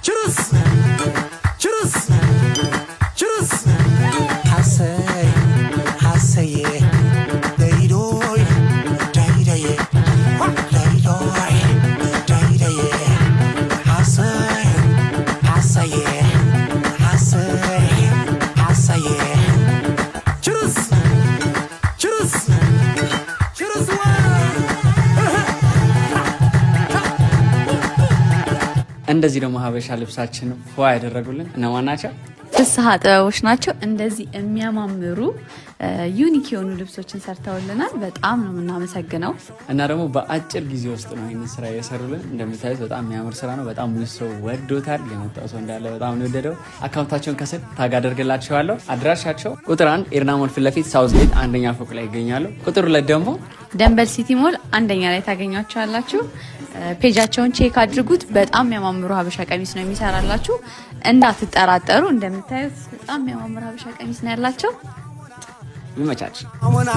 Cheers! Cheers! Cheers! ሓሰይ ሓሰየ ደይዶይ ዳይደየ ዳይዶይ ዳይደየ ሓሰይ ሓሰየ ሓሰይ ሓሰየ። Cheers! Cheers! Cheers! እንደዚህ ደግሞ ሀበሻ ልብሳችን ፏ ያደረጉልን እነማን ናቸው? ፍስሀ ጥበቦች ናቸው። እንደዚህ የሚያማምሩ unique የሆኑ ልብሶችን ሰርተውልናል። በጣም ነው የምናመሰግነው። እና ደግሞ በአጭር ጊዜ ውስጥ ነው ይህንን ስራ የሰሩልን። እንደምታዩት በጣም የሚያምር ስራ ነው። በጣም ብዙ ሰው ወዶታል። የመጣው ሰው እንዳለ በጣም ነው የወደደው። Account ኣቸውን ከስር tag አደርግላችኋለሁ። አድራሻቸው ቁጥር 1 ኤርና ሞል ፊት ለፊት ሳውዝ ጌት አንደኛ ፎቅ ላይ ይገኛሉ። ቁጥር 2 ደግሞ ደንበል ሲቲ ሞል አንደኛ ላይ ታገኟቸዋላችሁ። Page ኣቸውን check አድርጉት። በጣም የሚያማምሩ ሀበሻ ቀሚስ ነው የሚሰራላችሁ፣ እንዳትጠራጠሩ። እንደምታዩት በጣም የሚያማምሩ ሀበሻ ቀሚስ ነው ያላቸው። ይመቻች። አሞና።